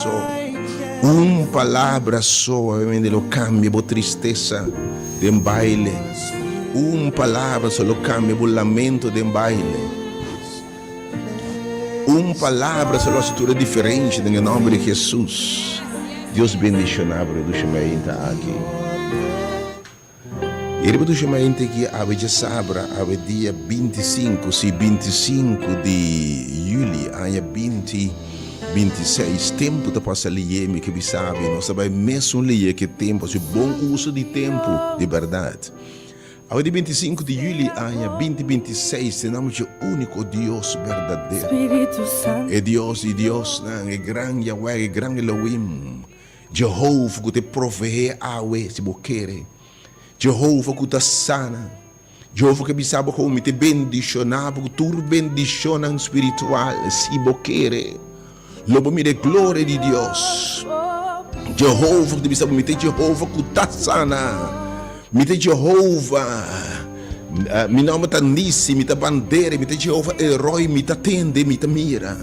So. Un palabra so obviamente lo cambia bo tristesa den baile. Un palabra so lo cambia bo lamento den baile. Un palabra so lo haci tur e diferencia den e nomber di Jesus. Dios bendiciona bo Reduce Mainta aki. I riba dushi mainta ki awe djasabra, awe dia 25, si 25 di juli aña 2026. Tempu ta pasa liye, mi ke bisa abi, nos ta bai mesun liye ke tempu, hasi bon uso di tempu, di bèrdat. Awe di 25 di juli aña 2026, den nòmber dje úniko Dios berdadero, e Dios di diosnan, e gran Yahweh, e gran Elohim, Jehova ku ta proveé awe si bo kere. Jehova ku ta sana. Jehova ku a bisa bo komo mi ta bendishoná bo ku tur bendishonnan spiritual si bo kere. Lo bo mira e gloria di Dios. Jehova ku ta bisa bo mi ta Jehova ku ta sana. Mi ta Jehova. Mi nòmber ta Nisi, mi ta bandera, mi ta Jehova El Roi, mi ta tende, mi ta mira.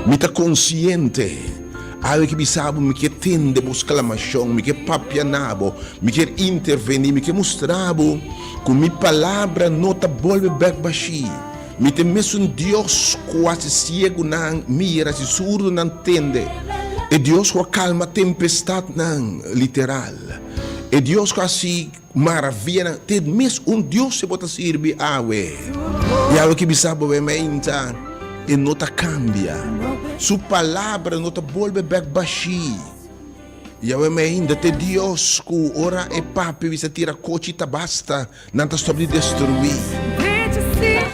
Mi ta konsiente. Awe ki bisa bo, mi ke tende bo sklamashon, mi ke papia na bo, mi kier intervení, mi ke mustra bo ku mi palabra no ta bolbe bèk bashí. Mi ta e mesun Dios ku hasi siegunan mira, hasi surdunan tende, e Dios ku a kalma tempestatnan, literal, e Dios ku hasi maravianan, ta e mes un Dios ku bo ta sirbi awe. I awe ki bisa bo meinta, e no ta kambia. Su palabra no ta bolbe bek bashí. I awe meinta ta e Dios ku ora e papia bisa tira kochi ta basta, nan ta stòp di destruí.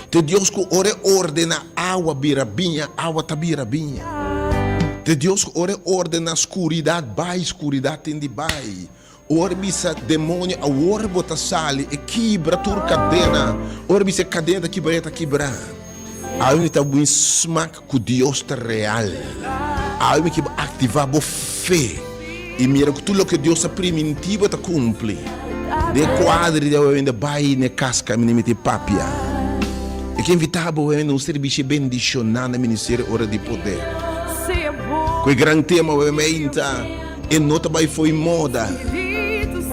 Ta e Dios ku ora e ordena awa bira biña, awa ta bira biña. Ta e Dios ku ora e ordena skuridat bai, skuridat tin di bai. Ora bisa demonio awor bo ta sali e kibra tur kadena ora bisa e kadena ta kibra e ta kibra awe mi ta win smak ku Dios ta real awe mi ke bo aktiva bo fe i mira ku tur loke Dios a priminti bo ta kumpli den kuadro di awe mi ta bai na e kas kaminda mi ta papia e ke invita bo awe na un servisio bendishona na ministerio Ora di Poder ku e gran tema awe meinta. E no ta bai fo'i moda.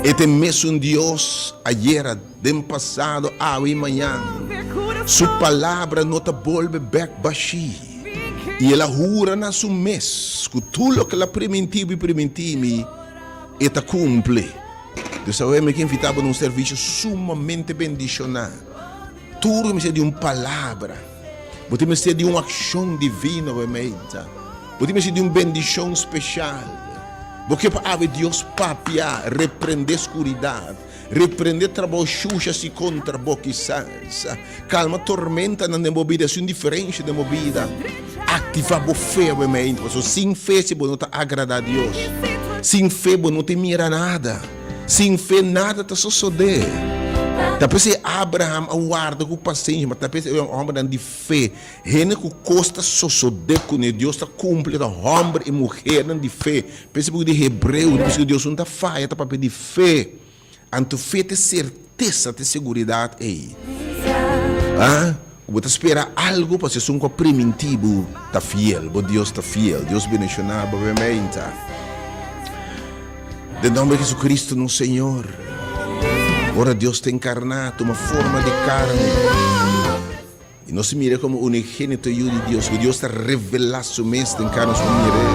E ta e mesun Dios ayera, den pasado, awe i mañan. Su palabra no ta bolbe bèk bashí. I el a hura na su mes ku tur loke el a primintí bo i primintí mi, e ta kumpli. Dus awe mi ke invitá bo na un servisio sumamente bendishoná. Tur mester di un palabra. Bo tin mester di un akshon divino awe meinta. Bo tin mester di un bendishon speshal. Bo ke pa awe Dios papia, reprende skuridat, reprende trabou shusha si kontra bo kisas. Kalma tormentanan den bo bida, hasi un diferensha den bo bida. Aktivá bo fe awe meinta, pasobra sin fe si bo no ta agradá Dios. Sin fe bo no tin mira nada. Sin fe nada ta sosodé. Ta p'esei Abraham a warda ku pasenshi, ma ta p'esei e hòmbernan di fe, hende ku kos ta sosodé kuné, Dios ta kumpli, ta hòmber i muhernan di fe. P'esei buki di Hebreo ta bisa ku Dios no ta faya, ta papia di fe. Anto fe ta e sertesa, ta e seguridat ei. A Ku bo ta spera algu pasobra esun ku a primintí bo ta fiel, bo Dios ta fiel. Dios bendishoná bo bemeinta. Den nomber di Jesucristo nos Señor. Ora Dios ta encarná, tuma forma di carne. Y nos mira como unigénito Yu di Dios, cu Dios ta revelá su mes den carne, nos por mir'é.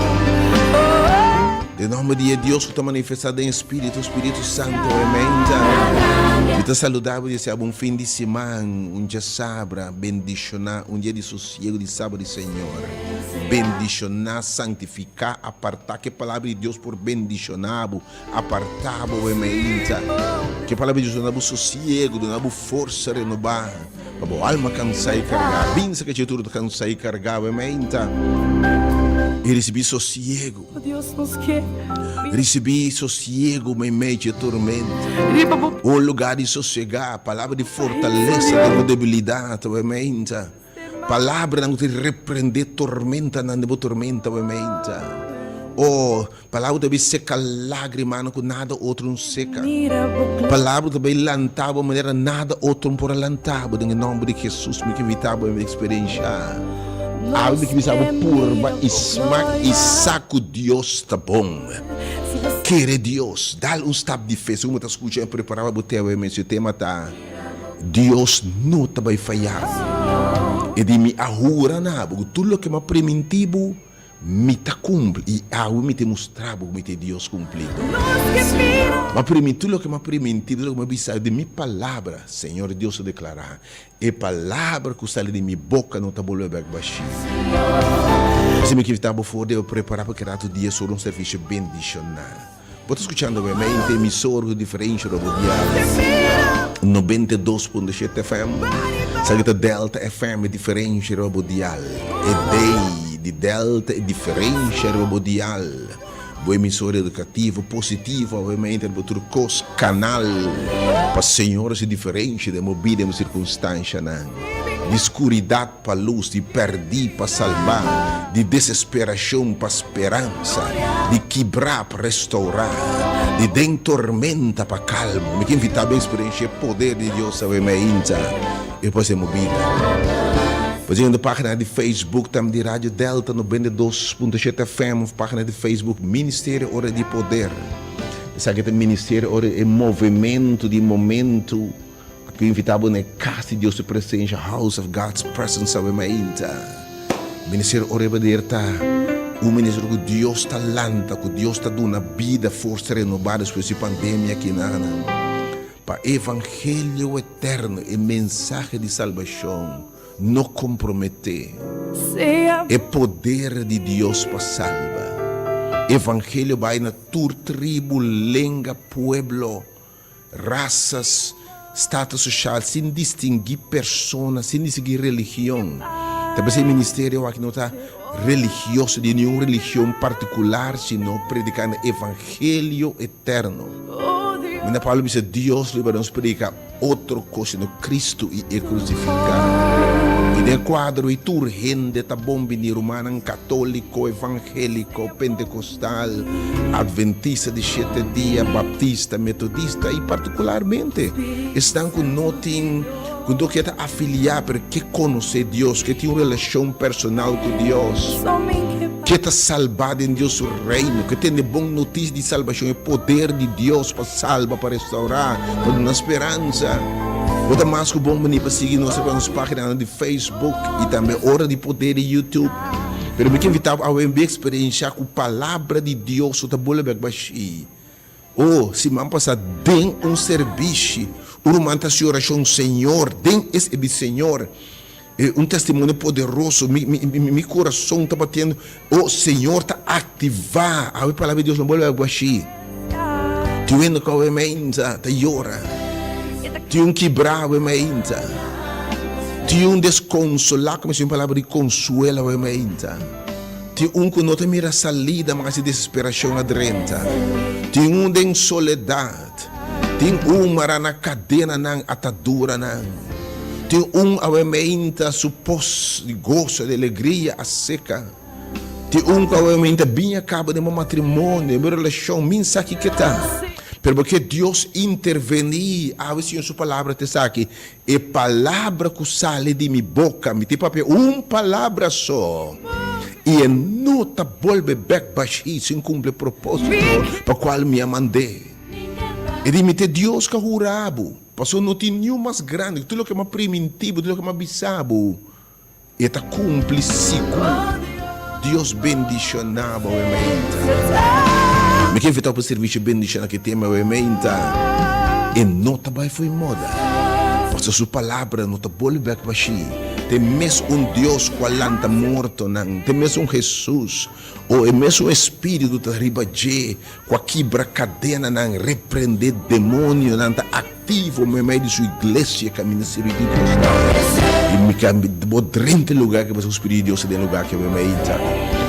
Den nomber di e Dios cu ta manifestá den Espíritu, Spiritu Santo, amén. Mi ta saludá bo y deseá bo un fin di siman, un djasabra bendicioná, un dia di sosiego di Saba di Señor. Bendicioná, santificá. Ka apartá ke palabra di Dios por bendishoná bo, apartá bo e meinta. Ke palabra di Dios duna bo sosiego, duna bo forsa renobá, pa bo alma kansá i kargá. Bin sa ke tur ta kansá i kargá e meinta i risibí sosiego. Risibí sosiego meimei dje tormenta. Un lugá di sosegá, palabra di fortalesa den bo debilidat e meinta. Palabranan ku ta reprendé tormentanan den bo tormenta bo meinta. O, palabra ku ta bai seka lágrimanan ku nada otro no seka. Palabra ku ta bai lanta bo manera nada otro no por a lanta bo. Den e nòmber di Hesus mi ke invitá bo e eksperenshá. Awe mi ke bisa bo purba i smak i sa ku Dios ta bon. Kere Dios. Dal un stap di fe. Segun bo ta skucha i prepará pa bo te awe mes, e tema ta, Dios no ta bai fayá bo. E di, Mi a hura na bo ku tur loke mi a primintí bo, mi ta kumpli. I awe mi ta mustra bo ku mi ta e Dios kumplido. Mi a primintí tur loke mi a primintí, tur loke mi a bisa di mi palabra, Señor Dios a deklará. E palabra ku sali di mi boka no ta bolbe bèk bashí. Si mi kibitá bo for debe prepará pa keda tur dia sur un servisio bendishoná. Bo ta skuchando Wemente, emisor ku diferensha riba bo dial 92.7 FM. Esaki ta Delta FM, e diferensha riba bo dial. E day di Delta, e diferensha riba bo dial. Bo emisora edukativo positivo awemente riba tur kos kanal pa Señor hasi diferensha den bo bida den bo sirkunstanshanan. Di skuridat pa lus, di pèrdí pa salbá, di desesperashon pa speransa, di kibrá pa restourá, di den tormenta pa kalmu. Mi ke invitá bo eksperenshia e poder di Dios awe meinta i pa hasi den bo bida. Bo tin e página di Facebook tambe di Radio Delta 92.7 FM of página di Facebook Ministerio Ora di Poder. Esaki ta Ministerio Ora e movementu di momentu ku invitá bo na e kas di Dios su presensia, House of God's Presence awe mainta. Ministerio Ora di Poder ta un ministerio ku Dios ta lanta, ku Dios ta duna bida, forsa renobá despues di pandemia kinanan. Pa evangelio eterno, e mensahe di salbashon, no komprometé e poder di Dios pa salba. Evangelio bai na tur tribu, lenga, pueblo, rasas, status soshal, sin distinguí persona, sin distinguí religion. Ta p'esei e ministerio aki no ta religioso, di niun religion partikular, sino predikando evangelio eterno. Manera Pablo bisa, Dios lo iba nos predica otro cos sino Cristo y e crucifica. Y den e cuadro ey tur hende ta bon bini, rumannan catolico, evangelico, pentecostal, adventista di siete dia, baptista, metodista y particularmente esnan cu no tin, cu no kier ta afilia pero ke conoce Dios, ke tin un relacion personal cu Dios. Ke ta salbá den Dios su Reino, ke tende bon notisia di salbashon, e poder di Dios pa salba, pa restourá, pa duna speransa. Bo ta mas ku bon bini pa sigui nos riba nos páginanan di Facebook i tambe Ora di Poder di YouTube. Pero mi ke invitá bo awe bin eksperenshá ku Palabra di Dios ku ta bole bèk bashí. Oh, siman pasá den un serbishi, un ruman ta hasi orashon, Señor, den es e di Señor, e un testimonio poderoso, mi, mi, mi, mi kurason ta batiendo, oh, Señor ta aktivá, awe palabra di Dios no bolbe awe ashi. Tin un hende ku awe meinta ta yora, tin un kibrá awe meinta, tin un deskonsolá ku mester un palabra di konsuelo awe meinta. Tin un ku no ta mira salida mas di desesperashon a drenta. Tin un den soledat. Tin un mará na kadenanan, ataduranan. Tin un awe meinta su pos di goso, di alegria a seka. Tin un ku awe meinta bin a kaba den bo matrimonio, den bo relashon, min sa kiko ta. Pero bo ke Dios intervení. Awe Señor su palabra ta esaki, E palabra ku sali di mi boka, mi tin papia un palabra so, i e no ta bolbe bèk bashí sin kumpli e propósito pa kual mi a mand'é. E di, Mi ta e Dios ku a hura bo, pasobra no tin niun mas grandi ku tur loke mi a primintí bo, tur loke mi a bisa bo. E ta cumpli sigur. Dios bendiciona bo awe meinta. Mi ke invita bo pa servicio bendiciona ki tema awe meinta. E no ta bai fo'i moda. Pasobra su palabra no ta bolbe bek bashi. Ta e mes un Dios cu a lanta mortonan. Ta e mes un Jesus. O e mesun Espíritu ta riba dje cu a kibra cadenanan, reprende demonionan, ta activo meimei di su iglesia caminda sirbi di Dios ta. Y mi ke bo drenta e lugar ke pasobra Spiritu di Dios ta den e lugar ke meimei ta.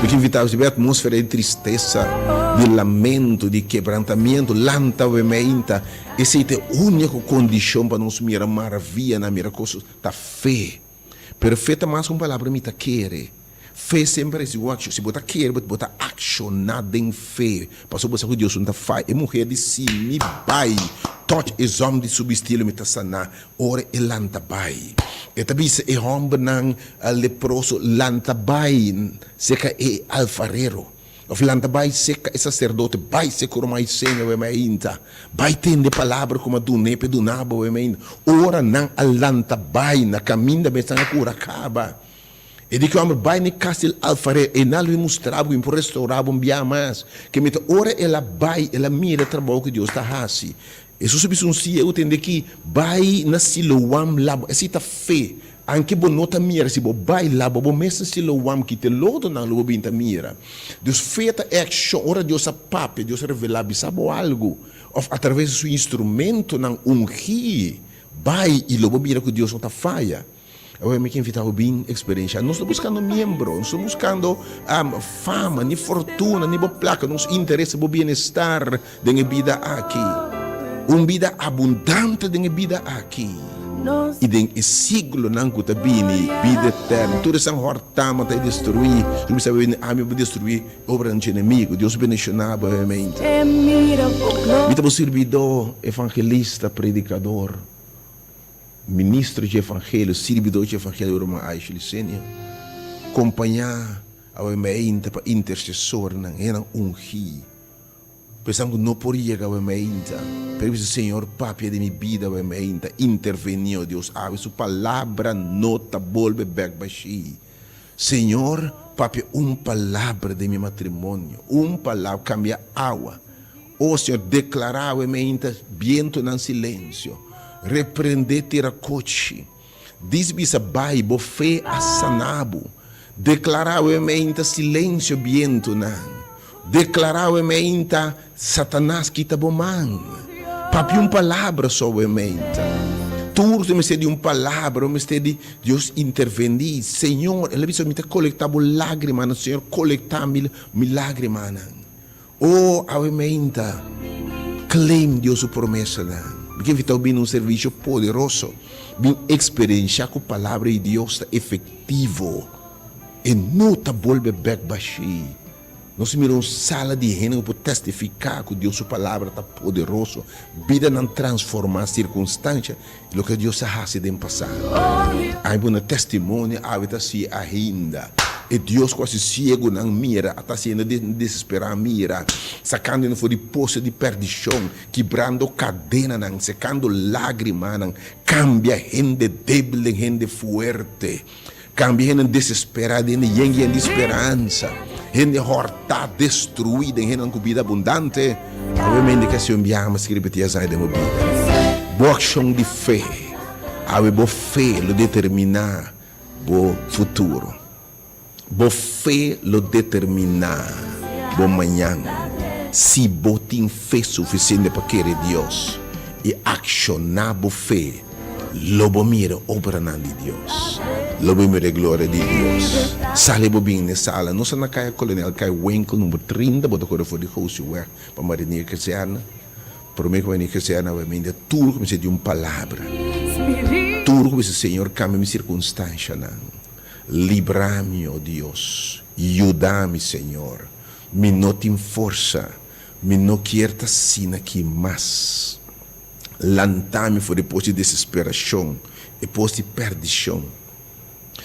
Mi ke invita bo si bo e atmosfera di tristesa, di lamento, di kebrantamiento, lanta meimei ta. Esey ta e unico condicion pa nos mira maravianan, mira cos, ta fe. Pero fe ta mas cu un palabra mi ta kere. Fe semper a risibi un akshon. Si bo ta kere, bo ta akshoná den fe, pasobra bo sa ku Dios no ta faya. E muher di, Si mi bai tòch e zòm di su bisti, lo mi ta saná. Ora e lanta bai, e ta bisa e hòmbernan leproso, Lanta bai serka e alfarero. Of lanta bai seka e saserdote, bai seka ora mai seña wei mai ainda, bai tende palabra ku m'a dun'é p'e duna bo wei mai ainda. Ora nan a lanta bai na kaminda mes nan a kura kaba. E di ki hòmber, Bai na e kas di el alfarero, e nan lo mustra bo ku mi por restourá bo un bia mas. Ke mi ta ora el a bai, el a mira e trabou ku Dios ta hasi. Hesus a bisa un siegu, Tende aki, bai na Siloam laba. Esei ta fe. Anke bo no ta mira, si bo bai laba bo mes na Siloam, kita e lodonan lo bo bin ta mira. Dus fe ta e akshon. Ora Dios a papia, Dios a revelá, bisa bo algu, òf atraves di su instrumentonan ungí, bai i lo bo mira ku Dios no ta faya. Awor mi ke invitá bo bin eksperenshá. Nos no buskando miembro, nos no buskando fama, ni fortuna, ni bo plaka. Nos interes ta bo bienestar den e bida aki. Un bida abundante den e bida aki i den e siglonan ku ta bini, bida eterno. Tur esnan hòrtá mata i destruí. Su bisa bini, ami bo destruí obranan dje enemigu. Dios bendishoná bo obviamente. Mi ta bo sirbidó, evangelista, predikador. Ministro dje Evangelio, sirbidor dje Evangelio Ruman Aisha Licenia, kompañá awe meinta pa intersesornan, hendenan ungí, pa esnan ku no por yega awe meinta, pero bisa, Señor, papia den mi bida awe meinta, intervení, o Dios, awe su palabra no ta bolbe bèk bashí. Señor, papia un palabra den mi matrimonio, un palabra, kambia awa. O Señor, deklará awe meinta bientonan silensio, reprendé tirakochi, dis bisa bai, bo fe a sana bo. Deklará awe meinta silensio bientonan, deklará awe meinta Satanas kita bo man. Papia un palabra so awe meinta. Tur ta mester di un palabra, mester di Dios intervení. Señor, el a bisa mi ta kolektá bo lágrimanan, Señor kolektá mi lágrimanan. O awe meinta, claim Dios su promesanan. Mi ke invitá bo bini un servisio poderoso. Bin eksperenshá ku Palabra di Dios ta efektivo. E no ta bolbe bèk bashí. Nos mira un sala di hende ku por testifiká ku Dios su Palabra ta poderoso. Bidanan transformá, sirkunstansha i loke Dios a hasi den pasado. Ami por na testimonio awe ta hasi ainda. E Dios ku hasi siegunan mira, a ta hasi hende desesperá mira, sakando nan for di poso di perdishon, kibrando kadenanan, sekando lágrimanan, kambia hende débil den hende fuerte. Kambia hendenan desesperá den hende yen yen di speransa, hende hòrtá, destruí den hendenan ku bida abundante. Awe mente ke Señor biaha mas ke ripití esaki den bo bida. Bo akshon di fe, awe bo fe lo determiná bo futuro. Bo fe lo determiná bo mañan. Si bo tin fe sufisiente pa kere Dios i akshoná bo fe, Lo bo mira obranan di Dios. Lo bo mira e gloria di Dios. Sali bo bin n'e sala. Nos ta na Kaya Kolonel Kai Winkel number trinta. Bo ta kore for di Gosieweg pa Marinier Kazerne. Prome ku Marinier Kazerne a bai tur kuminsá di un palabra. Tur kuminsá, Señor, kambia mi sirkunstanshanan. Libra mi, o Dios. Yuda mi, Señor. Mi no tin forsa. Mi no kier ta asina aki mas. Lanta mi for di pos di desesperacion, e pos di perdicion.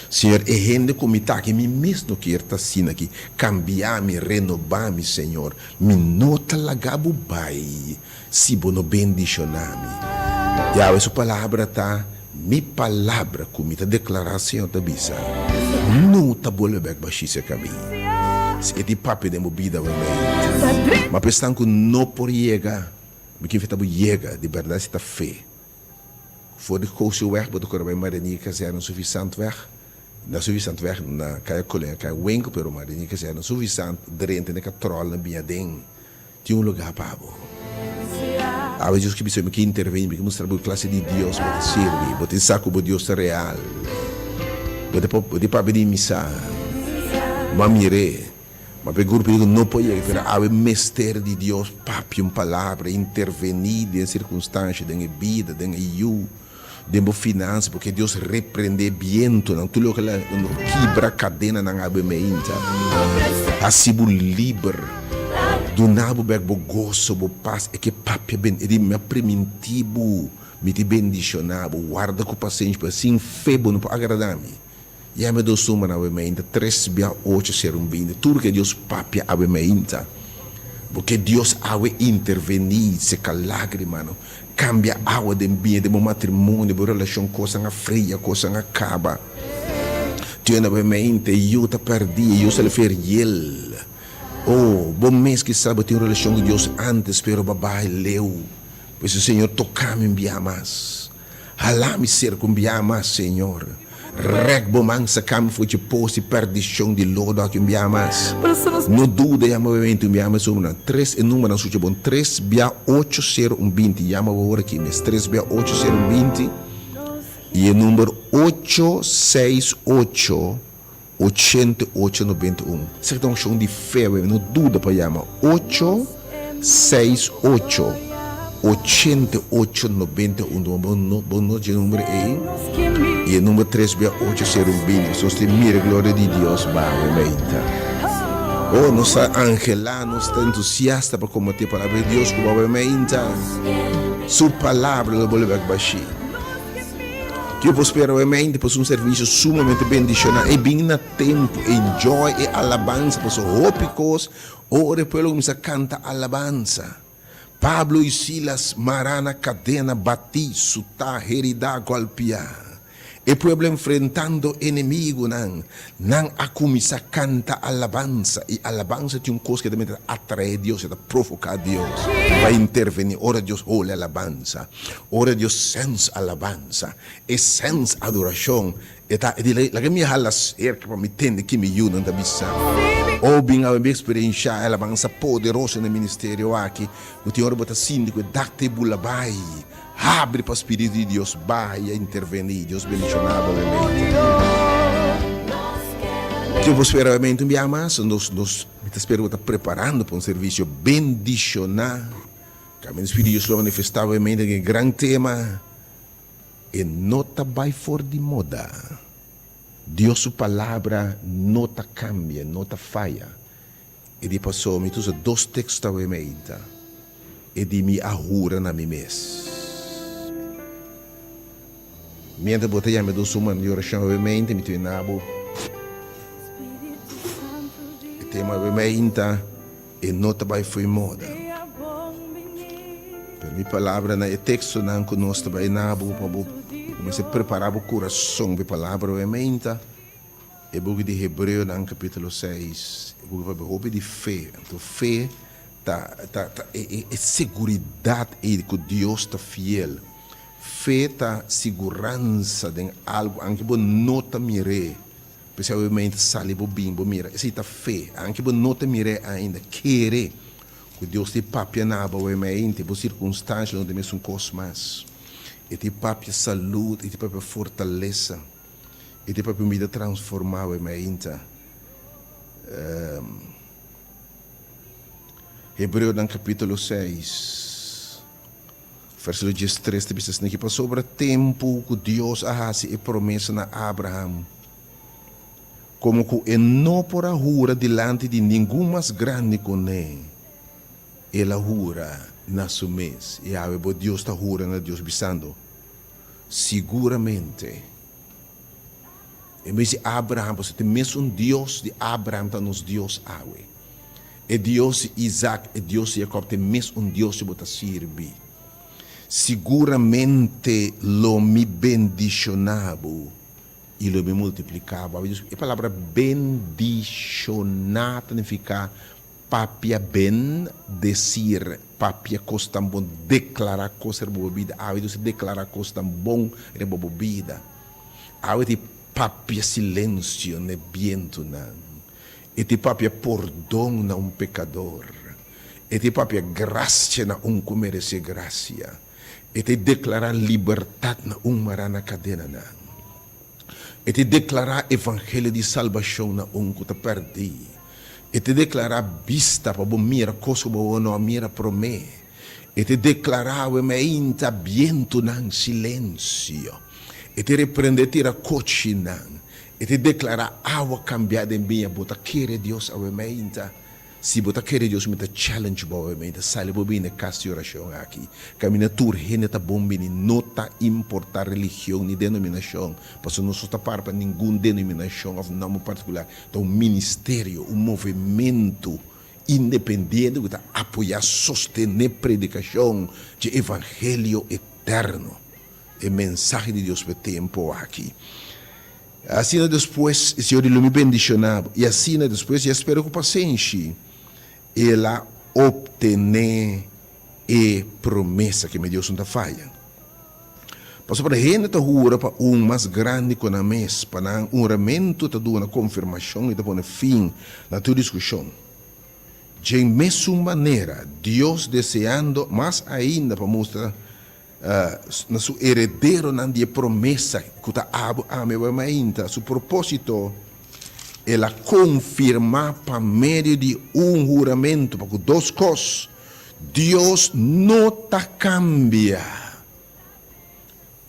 Señor, e hende cu mi ta aki, mi mes no kier ta asina aki. Cambia mi, renoba mi, Señor. Mi no ta laga bo bai si bo no bendiciona mi. Yahweh su palabra ta, Mi palabra cu mi ta declara, Señor ta bisa, no ta bolbe bek bashi cerca mi. Si e tin papia den bo bida, bo mente. Ma pa esnan cu no por yega. Mi ke invita bo yega di bèrdat si ta fe. For di Gosieweg bo ta kore bai Marinier Kazerne Suffisantweg. Na Suffisantweg na Kaya Kolenga Kaya Winkel pero Marinier Kazerne Suffisant drenta den katròl na biña den tin un lugá pa bo. Awe Dios ke bisa mi ke interveni mi ke mustra bo e klase di Dios bo ta sirbi. Bo tin sa ku bo Dios ta real. Bo ta bo tin papia di misa. Bo a mir'é. Ma p'e grupo di ku no por yega, pero awe mester di Dios papia un palabra, intervení den sirkunstansha, den e bida, den e yu. Den bo finansa bo ke Dios reprende bientonan, tur loke la kibra kadenanan awe meinta. Hasi bo liber, duna bo bek bo goso, bo pas, e ke papia ben, e di mi a priminti bo, mi ti bendiciona bo, warda ku pasenshi, pasobra sin fe bo no por agrada mi. Yama e dos numbernan awe meinta, tres bia ocho sero un binti. Tur ke Dios papia awe meinta. Bo ke Dios awe intervení, seka lágrimanan, kambia awa den biña den bo matrimonio, bo relashon, kosnan a fria, kosnan a kaba. Tin awe meinta, e yu ta pèrdí, e yu sali feriel. Oh, bo mes kisas bo tin un relashon ku Dios ántes, pero bo a baha leu. Pues Señor, toka mi un bia mas. Hala mi ser ku un biaha mas, Señor. Rèk bo man saka mi for dje pos di pèrdishon di lodo aki un biaha mas. No duda, yama bo mente un biaha mas numbernan. Tres e numbernan sucha bon, tres bia ocho sero un binti. Yama bo ora aki mes, tres bia ocho sero un binti i e number ocho seis ocho. 88 91. Esaki ta un akshon di fe awe, no duda pa yama ocho seis ocho 88 91. Bo no bo no dje number ei i e number tres bia ocho sero un bini. Nos tin mira e gloria di Dios baha awe meinta. Oh, nos ta anhelá, nos ta entusiasta pa kompartí e palabra di Dios ku bo awe meinta. Su palabra lo bolbe bek bashí. Yo por spera obviamente pasobra un servicio sumamente bendiciona e bin na tempo enjoy e alabansa pasobra hopi cos ora e pueblo cuminsa canta alabansa Pablo y Silas mara na cadena bati suta herida golpia e pueblo enfrentando enemigonan nan a cuminsa canta alabansa y alabansa tin un cos que ta atrae Dios e ta provoca Dios pa interveni ora Dios hole alabansa. Ora Dios sens alabansa, e sens adorashon, e ta di laga mi hala serka pa mi tende ki mi yunan ta bisa. O bin awe mi eksperenshá e alabansa poderoso na e ministerio aki, ku tin ora bo ta sinti ku e dak ta e bula bai. Habri pa Spiritu di Dios bai a intervení. Dios bendishoná bo obviamente. Ke bo spera obviamente un biaha mas? Nos nos mi ta spera bo ta preparando pa un servisio bendishoná. Kaminda Spiritu di Dios lo manifestá obviamente den e gran tema, E no ta bai for di moda. Dios su palabra no ta kambia, no ta faya. E di pasó mi ta usa dos teksto awe meinta. E di mi a hura na mi mes. Mientras bo ta yama e dos human di orashon awe meinta, mi ta wina bo e tema awe meinta. E no ta bai fo'i moda. Pero mi palabra na e tekstonan ku nos ta bai na bo pa bo kuminsá prepará bo kurason pa e palabra awe meinta, e buki di Hebreonan kapítulo seis, e buki papia hopi di fe. Anto fe ta ta ta e e seguridat ei ku Dios ta fiel. Fe ta siguransa den algu anke bo no ta mir'é. P'esei awe mente sali bo bin bo mira. Esei ta fe. Anke bo no ta mir'é ainda, kere ku Dios ta papia na bo awe mente. Bo sirkunstansha no ta mesun kos mas. E ta papia salud, e ta papia fortalesa, e ta papia un bida transformá awe mente. Hebreonan kapítulo seis. Versíkulo diestres ta bisa asina ki, Pasobra tempu ku Dios a hasi e promesa na Abraham, komo ku e no por a hura dilanti di ningun mas grandi ku ne, el a hura na su mes. I awe bo Dios ta hura na Dios, bisando, Siguramente, en bes di Abraham, pasobra ta e mesun Dios di Abraham ta nos Dios awe. E Dios di Isaac, e Dios di Jacob ta e mes un Dios cu bo ta sirbi. Siguramente lo mi bendiciona bo y lo mi multiplica bo. E palabra bendiciona ta nifica papia ben, decir, papia cos tan bon, declara cos riba bo bida. Awe Dios ta declara cos tan bon riba bo bida. Awe ta papia silencio n'e bientonan. E ta papia pordon na un pekador. E ta papia grasia na un ku meresé grasia. E ta deklará libertat na un mará na kadenanan. E ta deklará evangelio di salbashon na un ku ta pèrdí. E ta deklará bista pa bo mira kos ku bo no a mira promé. E ta deklará awe meinta bientunan silensio. E ta reprendé tira kochinan. E ta deklará awa kambiá den biña. Bo ta kere Dios awe meinta? Si bo ta kere Dios mi ta challenge bo awe meinta. Sali bo bini na e kas di orashon aki. Kaminda tur hende ta bon bini. No ta importá religion ni denominashon, pasobra nos no ta para pa ningun denominashon òf nòmber partikular. Ta un ministerio, un movementu independiente ku ta apoyá, sostené predikashon dje evangelio eterno, e mensahe di Dios pa e tempu aki. Asina despues e Señor di lo mi bendishoná bo, i asina despues i a spera ku pasenshi el a optené e promesa ke mi Dios no ta faya. Pasobra hende ta hura pa un mas grandi ku nan mes, pa nan huramentu ta duna konfirmashon i ta pone fin na tur diskushon. Dje mesun manera, Dios deseando mas ainda pa mustra na su herederonan di e promesa ku ta abo, ami, abo i mainta, su propósito, el a konfirmá pa medio di un huramentu pa ku dos kos, Dios no ta kambia.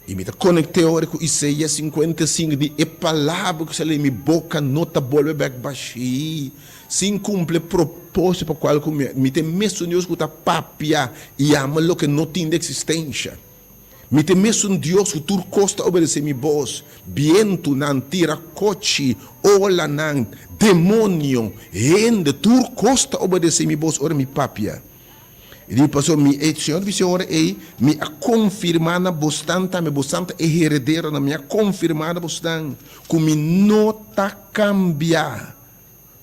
I mi ta konekt'é ora ku Isaías 55 di, E palabra ku sali di mi boka no ta bolbe bèk bashí, sin kumpli e propósito pa kual ku mi a. Mi ta e mesun Dios ku ta papia i yama loke no tin di eksistensha. Mi ta e mesun Dios ku tur kos ta obedesé mi bos, bientunan, tirakochi, olanan, demonio, hende, tur kos ta obedesé mi bos ora mi papia. I di pasobra mi, e Señor bisa e ora ei, mi a konfirmá na bosnan tambe, bosnan ta e herederonan, mi a konfirmá na bosnan ku mi no ta kambia.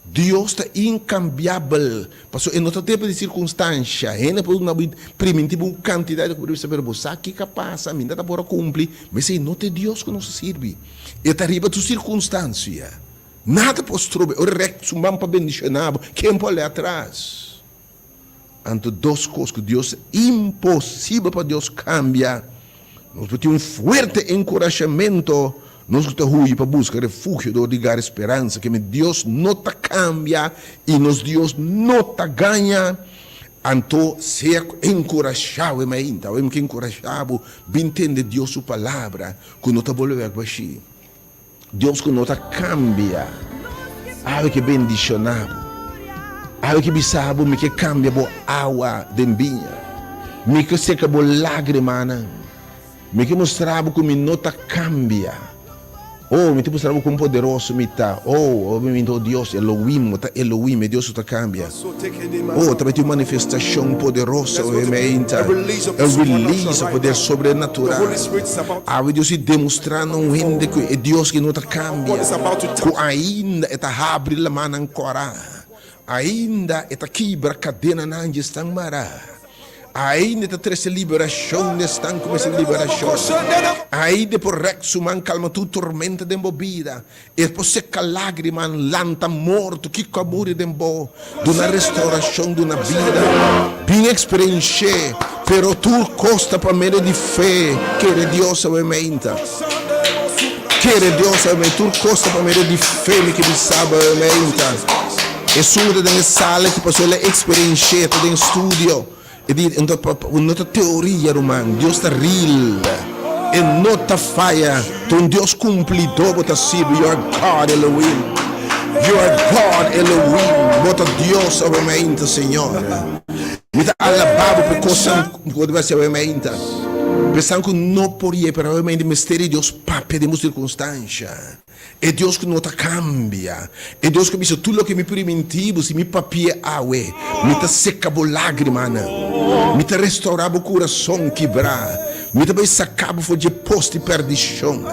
Dios ta inkambiabel, pasobra e no ta depende di sirkunstansha. Hende por duna bo primintí bo un kantidat di ku bo bisa, pero bo sa kiko a pasa, mi no ta por a kumpli. Mester no ta e Dios ku nos ta sirbi. E ta riba tur sirkunstansia. Nada por stroba e. Ora e rèk su man pa bendishoná bo, ken por lei atras? Anto dos kos ku Dios imposibel pa Dios kambia, nos por tin un fuerte enkurashamentu, nos ku ta huyi pa buska refugio dor di gara speransa ke mi Dios no ta kambia i nos Dios no ta gaña. Anto sea enkurashá awe mainta, awe mi ke enkurashá bo bin tende Dios su palabra ku no ta bolbe bek bashí. Dios ku no ta kambia, awe ke bendishoná bo. Awe ke bisa bo, mi ke kambia bo awa den biña. Mi ke seka bo lágrimanan. Mi ke mustra bo ku mi no ta kambia. Oh, mi ta mustra bo kon poderoso mi ta. Oh, oh, mi ta Dios, Elohim, bo ta Elohim, e Dios ku ta kambia. Oh, tabatin un manifestashon poderoso awe meinta, e release a poder sobrenatural. Awe Dios i demostrá na un hende ku e Dios ki no ta kambia, ku ainda e ta habri lamannan kòrá, ainda e ta kibra kadenanan dje esnan mará, ainda e ta trese liberashon na esnan ku mester liberashon, ainda e por rèk su man kalma tur tormenta den bo bida. E por seca lagriman, lanta morto, kico a muri den bo, duna restauracion, duna bida. Bin experienci'e, pero tur cos ta pa medio di fe, kere Dios awe meinta. Kere Dios awe meinta, tur cos ta pa medio di fe, mi ke bisa bo awe meinta. Esun cu ta den e sala aki pasobra el a experienci'e, ta den studio. E di, No ta teoria, ruman. Dios ta real. E no ta faya. Ta un Dios kumplidó bo ta sirbi. You are God, Elohim. You are God, Elohim. Bo ta Dios awe mainta, Señor. Mi ta alabá bo pa e kosnan ku bo ta hasi awe mainta. Pensando ku no por yega, pero awe mainta mester di Dios papia den bo sirkunstansha. E Dios ku no ta kambia. E Dios ku a bisa, Tur loke mi primintí bo, si mi papi'é awe, mi ta seka bo lágrimanan, mi ta restourá bo kurason kibrá, mi ta bai saka bo for dje pos di pèrdishon.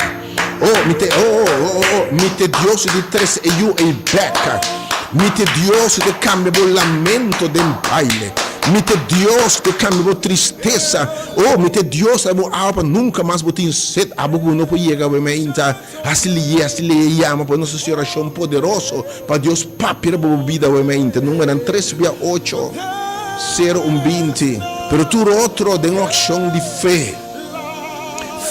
O, mi ta, o, o, o, o, mi ta e Dios ku ta trese e yu ei bèk. Mi ta e Dios ku ta kambia bo lamento den baile. Mi ta e Dios ku ta kambia bo tristesa. O, mi ta e Dios ku ta da bo awa pa nunka mas bo tin set. Abo ku bo no por yega awe mainta. Hasi lié, hasi lié yama pa nos hasi orashon poderoso pa Dios papia riba bo bida awe mainta. Numeronan tres bia ocho, sero un 20. Pero tur otro den un akshon di fe.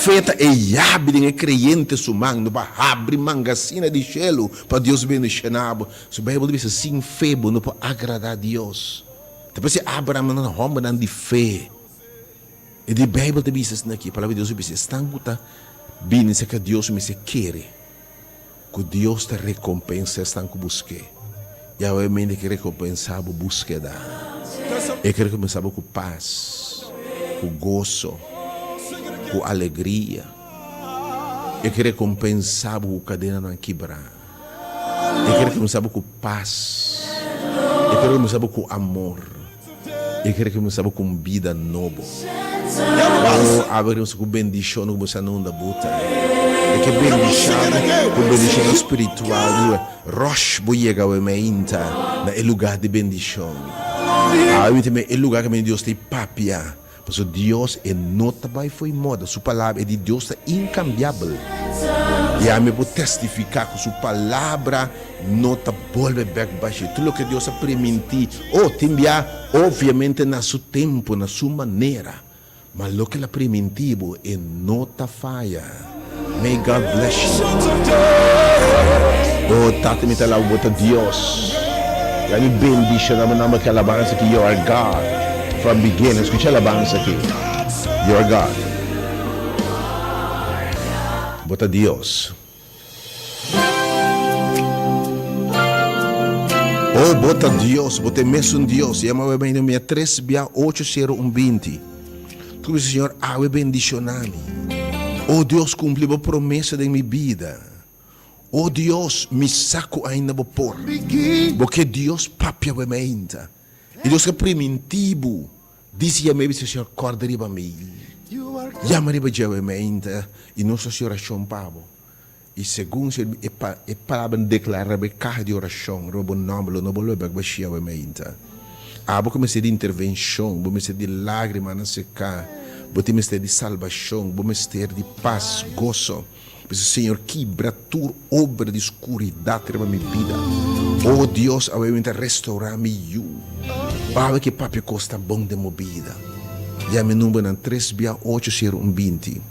Fe ta e yabi den e kreyente su man, no pa habri mangasina di shelu pa Dios bendishoná bo. Su Beibel ta bisa sin fe bo no por agradá Dios. Ta parse Abraham nan hòmbernan di fe. E di Beibel ta bisa asina aki, e Palabra di Dios ta bisa, esnan ku ta bini serka Dios mester kere ku Dios ta rekompensa esnan ku busk'é. Yahweh mende ke rekompensá bo búskeda. E ke rekompensá bo ku pas, ku goso, ku alegria. E ke rekompensá bo ku kadenanan kibrá. E ke rekompensá bo ku pas. E ke rekompensá bo ku amor. E ke rekompensá bo ku un bida nobo. O abo ke ku bendishon ku bo sa na unda bo ta. E ke bendishá bo ku bendishonnan spiritual. Rush bo yega awe meinta na e lugá di bendishon. Awe mi ta mira e lugá kaminda Dios ta i papia. Pasobra Dios e no ta bai fo'i moda. Su palabra e di Dios ta inkambiabel. I ami por testifiká ku su palabra no ta bolbe bèk bashí. Tur loke Dios a primintí, oh, tin bia obviamente na su tempu, na su manera. Ma loke el a primintí bo, e no ta faya. May God bless you. Oh Tata mi ta alaba bo ta Dios. Ya mi bendiciona bo nomber ki alabansa ki you are God from beginning. Escucha alabansa ki. You are God. Bo ta Dios. Oh bo ta Dios, bo ta e mesun Dios. Yama awe mainta mi a tres bia ocho sero un binti. Tu bisa Señor awe bendiciona mi. Oh Dios cumpli bo promesa den mi bida. Oh Dios mi sa cu ainda bo por. Bo ke Dios papia awe mainta. Y Dios a priminti bo. Dici yama e bisa Señor corda riba mi. Yama riba dje awe mainta y nos haci oracion pa bo. I segun si e e palabra deklará riba e kaha di orashon riba bo nòmber lo no bolbe bèk bashí awe mainta. Abo ku mester di intervenshon, bo mester di lágrimanan seká, bo tin mester di salbashon, bo mester di pas, goso. Bisa, Señor, kibra tur obra di skuridat riba mi bida. O Dios, awe mi ta restourá mi yu. Awe ke papia kos ta bon den bo bida. Yama e numbernan tres bia ocho sero un 20.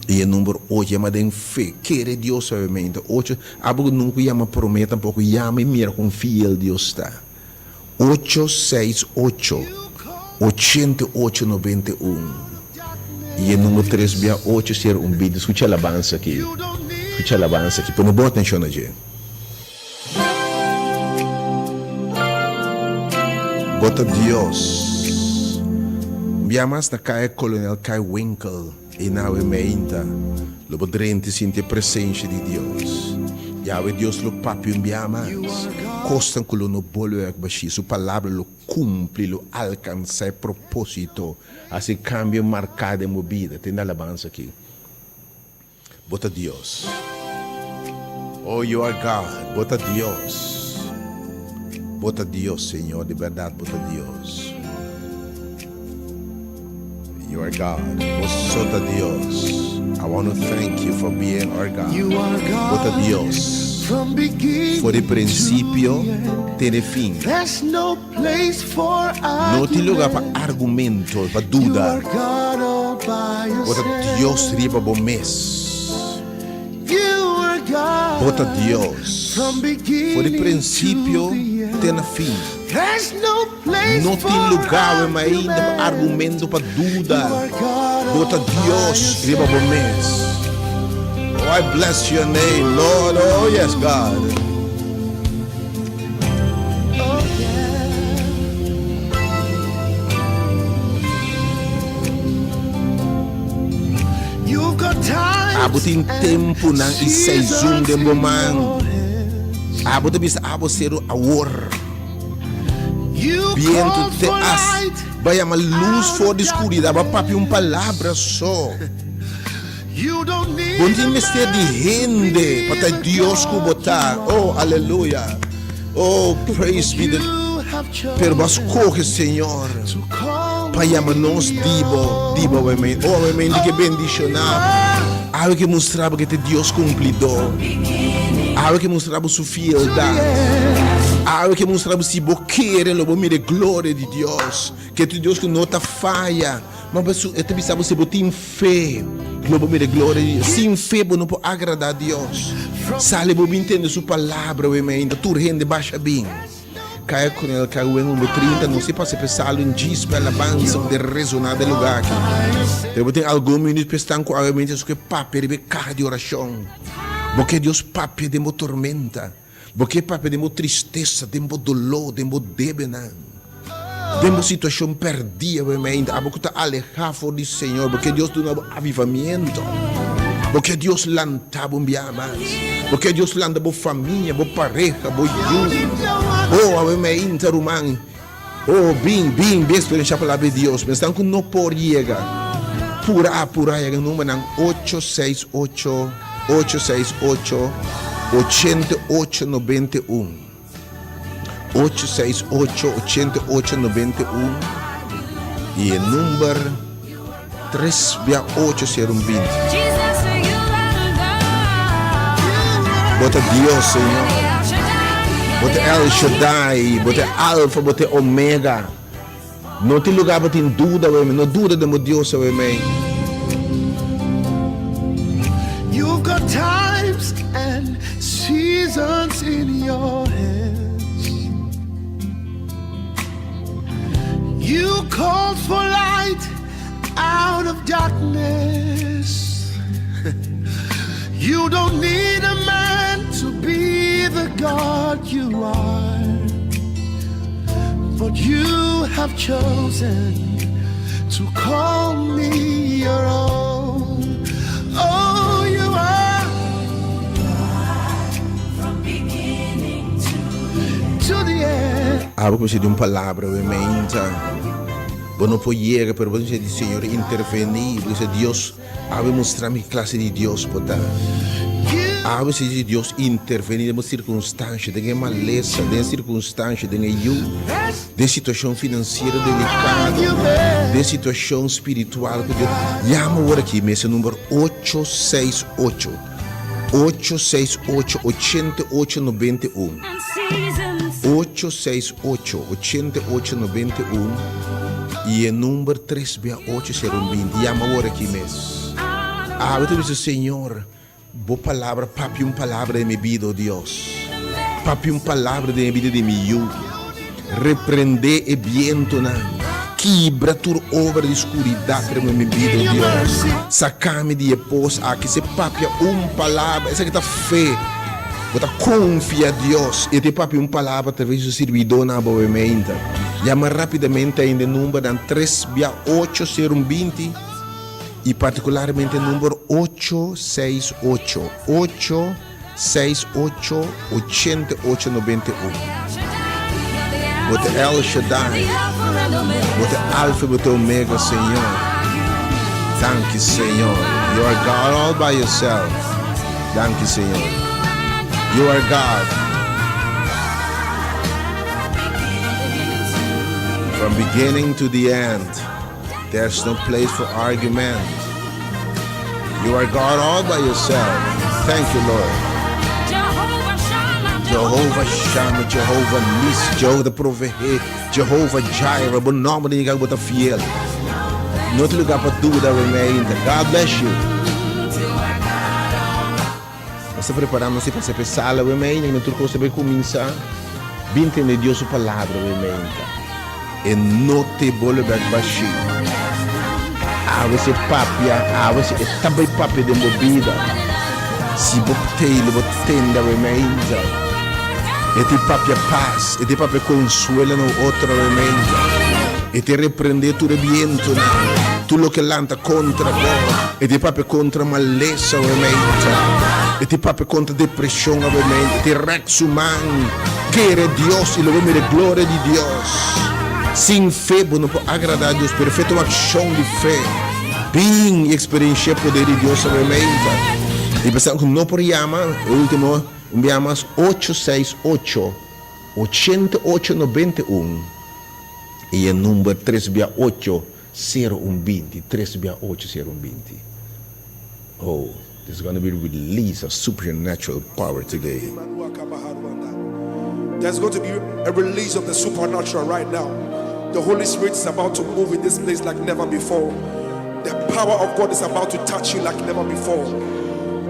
I e number ocho yama den fe. Kere Dios suavemente. Ocho, abo ku nunka yama prome tampoko yama i mira kon fiel Dios ta. Ocho seis ocho, 88 91. I e number tres bia ocho sera un bida. Skucha alabansa aki. Skucha alabansa aki. Pone bon atenshon na dje. Bo ta Dios. Bia mas na Kaya Kolonel Kai Winkel i na awe meinta lo bo drenta i sinti e presensha di Dios. Yahwe Dios lo papia un bia mas. Kosnan ku lo no bolbe wak bashí, Su palabra lo kumpli, lo alkansá e propósito, hasi kambio marká den bo bida. Tende alabansa aki. Bo ta Dios. Oh, you are God. Bo ta Dios. Bo ta Dios, Señor. Di berdad, bo ta Dios. You are God. Bo so ta Dios. I want to thank you for being our God. You are Bo ta God Dios. from beginning For di to principio the end. te di fin. There's no place for No tin lugar pa argument. argumento, pa You duda. are God all by Bo ta Dios yourself. riba bo mes. You are Bo ta God Dios. from For di beginning to principio the te end. na fin. There's no place No tin for lugar we ma ainda pa argument. argumento, pa You duda. are God Bo ta all by Dios riba bo mes. yourself. Oh, I bless your name, Lord. Oh, yes, God. Oh, yeah. You've got Abo times tin and tempunan i seizun seasons den bo in man. your hands. Abo ta bisa abo seru awor. You Bientu called te for as light ba yama lus out for of di skuridat. Ba papia un darkness. palabra so. You don't Bo need no a tin mester di man to hende be pa ta the Dios ku bo God ta. you Oh, are. aleluya. Oh, praise But be the you have Pero bo a chosen skohe, Señor, to call pa yama me nos di bo, your di bo own. awe. Oh, awe di ke Oh, you bendishoná bo. are Awe ke mustra bo ke ta Dios kumplidó. Awe ke mustra bo su to the fieldat. end. Awe ke mustra bo si bo kere lo bo mira e gloria di Dios. Ke ta Dios ku no ta faya. Ma bo su, e ta bisa bo si bo tin fe, lo bo mira e gloria di Dios. Sin fe bo no por agradá Dios. Sali bo bin tende su palabra awe mainta. Tur hende basha bin. Kaya Coronel Caruen number 30, nos ta pasa p'e salo un djis p'e alabansa ku ta resoná den lugá aki. Pero bo tin algun minüt p'e stan ku awe su ke papia riba e kaha di orashon. Bo ke Dios papia den bo tormenta. Bo ke papia den bo tristesa, den bo doló, den bo debenan, den bo situashon pèrdí awe meinta. Abo ku ta alehá for di Señor, bo ke Dios duna bo avivamiento. Bo ke Dios lanta bo un biaha mas. Bo ke Dios lanta bo famia, bo pareha, bo yu. Oh, awe meinta, ruman. Oh, bin, bin, bin eksperenshá palabra di Dios. Mester ku no por yega. Pura, apurá yega numbernan ocho seis ocho, ocho seis ocho, ochenta i ocho 91. 868 88 91 i e number 3 bia 8 0 20. Bo ta Dios, Señor. Bo ta El Shaddai, Bo ta Alfa, Bo ta Omega. No tin lugá pa tin duda, wey, no duda den bo Dios, wey, mei. You've got times and seasons in your hands. You called for light out of darkness. You don't need a man to be the God you are. But you have chosen to call me your own. Oh, you are From beginning to to the end. Abo ku di un palabra, wey, meinta. Bo no por yega, pero bo di Señor intervení. Bo di Dios, awe mustra mi klase di Dios bo ta. You Awe si di Dios intervení den bo sirkunstansia, den e malesa, den sirkunstansia, den e yu, den situashon finansiero delikado, den situashon spiritual ku Dios. Yama awor aki, mesa number 868 868 88 91. And seasons. 868 88 91 i e number 3 bia 8 020. Yama awor aki mes. Awe ta bisa Señor, bo palabra, papia un palabra den mi bida, oh Dios. Papia un palabra den mi bida di mi yu. Reprendé e bientonan. Kibra tur obra di skuridat riba mi bida, oh Dios. Saka mi di e pos aki. Se papia un palabra. Esaki ta fe. Bo ta konfia Dios. I te papia un palabra atraves di su sirbidónan abo meinta. Yama rápidamente ainda e numbernan 3 bia 8 020 i partikularmente number 868 868 88 91. Bo ta El Shaddai. Bo ta Alfa, Bo ta Omega, Señor. Thank you, Señor. You are God all by yourself. Thank you, Señor. You are God. From beginning to the end, there's no place for argument. You are God all by yourself. Thank you, Lord. Jehovah Shammah, Jehovah Nissi, Jehovah provee, Jehovah Jireh, bo nòmber ta bo ta fiel. No tin lugá pa duda ainda. God bless you. Nos ta preparando pa e sala, ainda, ku tur kos ta kuminsá. Bin tende Dios su palabra, ainda. E no ta bolbe bèk bashí. Awe se papia, awe se tambe papia den bo bida. Si bo tele, bo tende ainda. E ta papia pas, e ta papia konsuelo na otro ainda. E ta reprendé tur bientu, tur loke lanta kontra bo. E ta papia kontra malesa ainda. E ta papia kontra depreshon ainda. E ta rèk su man. Kere Dios i lo bo mira gloria di Dios. Sin fe, bo no por agradá Dios. Perfekto akshon di fe. Bin eksperensiá poder di Dios ainda. I pensa ku no por yama, último, un biaha mas 868 88 91 i e number 3 bia 8 0120, 3 bia 8 0120. Oh, there's going to be release of supernatural power today. There's going to be a release of the supernatural right now. The Holy Spirit is about to move in this place like never before. The power of God is about to touch you like never before.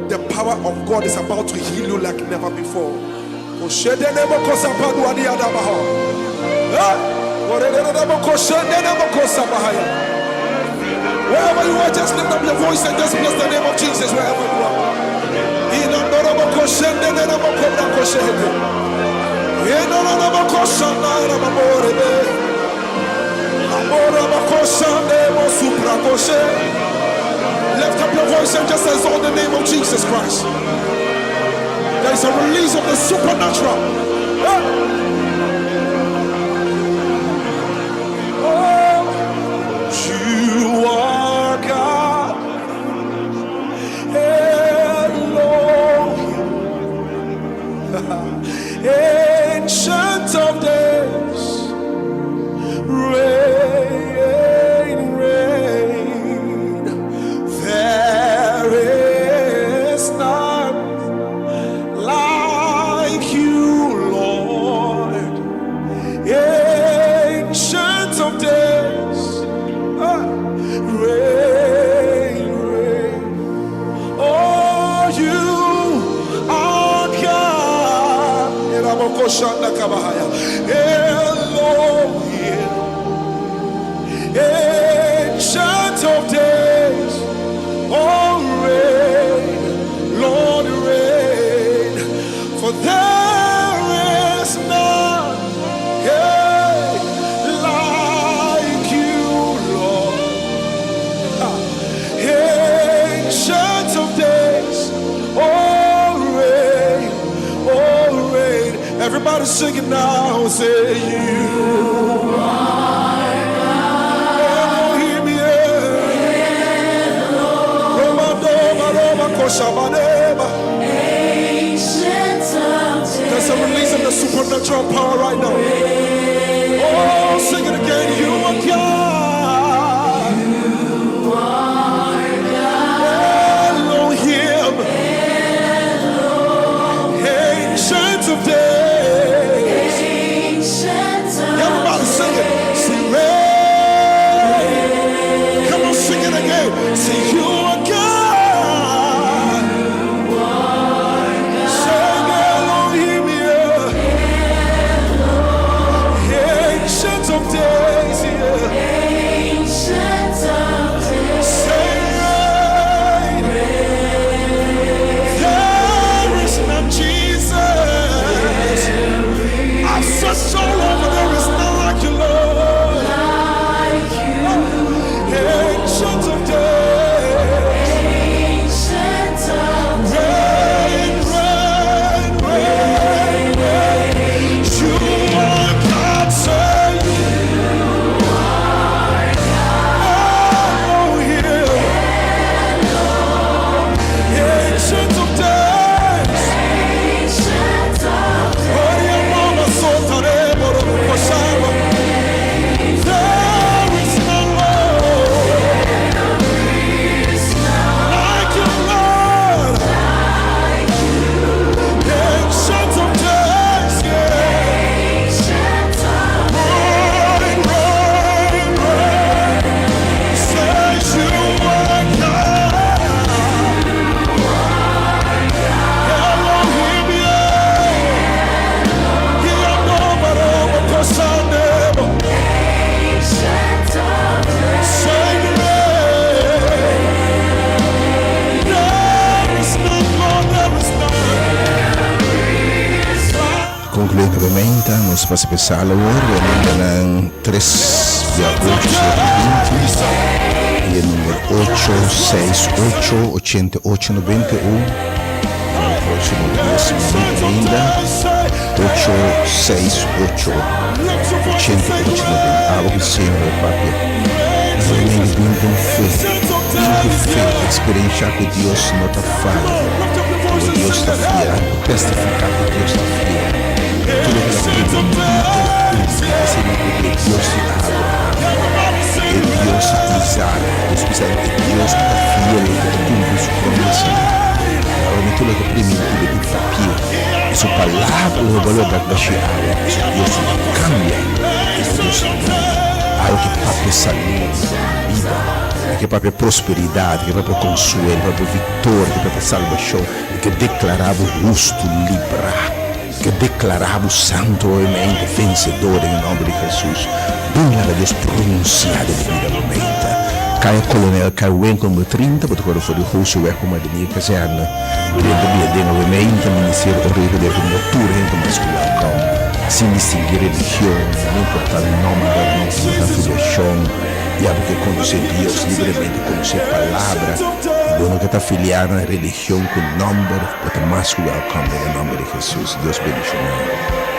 The power of God is about to heal you like never before. Wherever you are, just lift up your voice and just bless the name of Jesus wherever you are. Lift up your voice and just exalt the name of Jesus Christ. There is a release of the supernatural. Oh, you are God. Elohim. Ancient of days. Reign, reign. There is none like you, Lord. Ancient of days. Reign, reign. Oh, you are God. Elohim. Ancient of days. Oh, reign, Lord, reign. For there is none yeah, like you, Lord. Ancient of days, oh reign, oh reign. Everybody sing it now, say you are Elohim, yeah. Roma, Doma, Roma, Koshabaneba. Ancient of There's a release of the supernatural power right now. Oh, sing it again. You are God. Elohim. Ancient of days. Ancient of Everybody sing it. Sing reign. Come on, sing it again. Say you are God. Sing Elohim, yeah. Ancient of days, yeah. Ancient of days. Say reign. There is none, Jesus. I've searched all over, there is none like you, Lord. Like you. Ancient of days. Ancient of Reign, reign, reign, reign. You are God, say you Elohim. Ancient of days. Ancient of There is none, Lord, like you, Lord. Ancient of days, yeah. Ancient of Reign, reign, reign. Says you are God. Elohim, yeah. Ancient of days. Say There is none, Lord, there is none. Concluyendo nuevamente, nos ta pasa special awor, nan 3 via 8 7 20 y e number 868 88 91. E proximo 10 minuut ainda 868 88 90. Abo cu Señor papia. Realmente bin den fe. Bin cu fe. Experiencia cu Dios no ta faya. Cu Dios ta fiel. Testifica cu Dios ta fiel. Tur loke el a primintí, el a cumpli. Asina cu e Dios di Abraham, e Dios di Isaac, nos bisa e Dios cu ta fiel y cu ta cumpli su promesanan. Awor mi tur loke a primintí bo tin papia y su palabra lo bo logra bashi awe. Pasobra Dios no cambia, e ta Dios di mundo. Awe ke papia salud, bida, e ke papia prosperidad, e ke papia consuelo, e ke papia victoria, e ke papia salbacion, e ke declara bo husto, libra. ke deklará bo santu awe mente, vensedor den e nòmber di Hesus. Bin laga Dios pronunsiá den bo bida awe mente. Kaya Kolonel Kai Winkel number 30, bo ta kore for di Hoseweg pa Madenier Kazerne. Drenta bia den awe mente, Ministerio Orego di Avenida tur hende mas ku wèlkòm, sin distinguí religion, no importá nòmber, no importá afiliashon. Ya bo ke konosé Dios libremente, konosé Palabra, i bo no ke ta afiliá na religion ku nòmber, bo ta mas ku wèlkòm den e nòmber di Hesus. Dios bendishoná bo.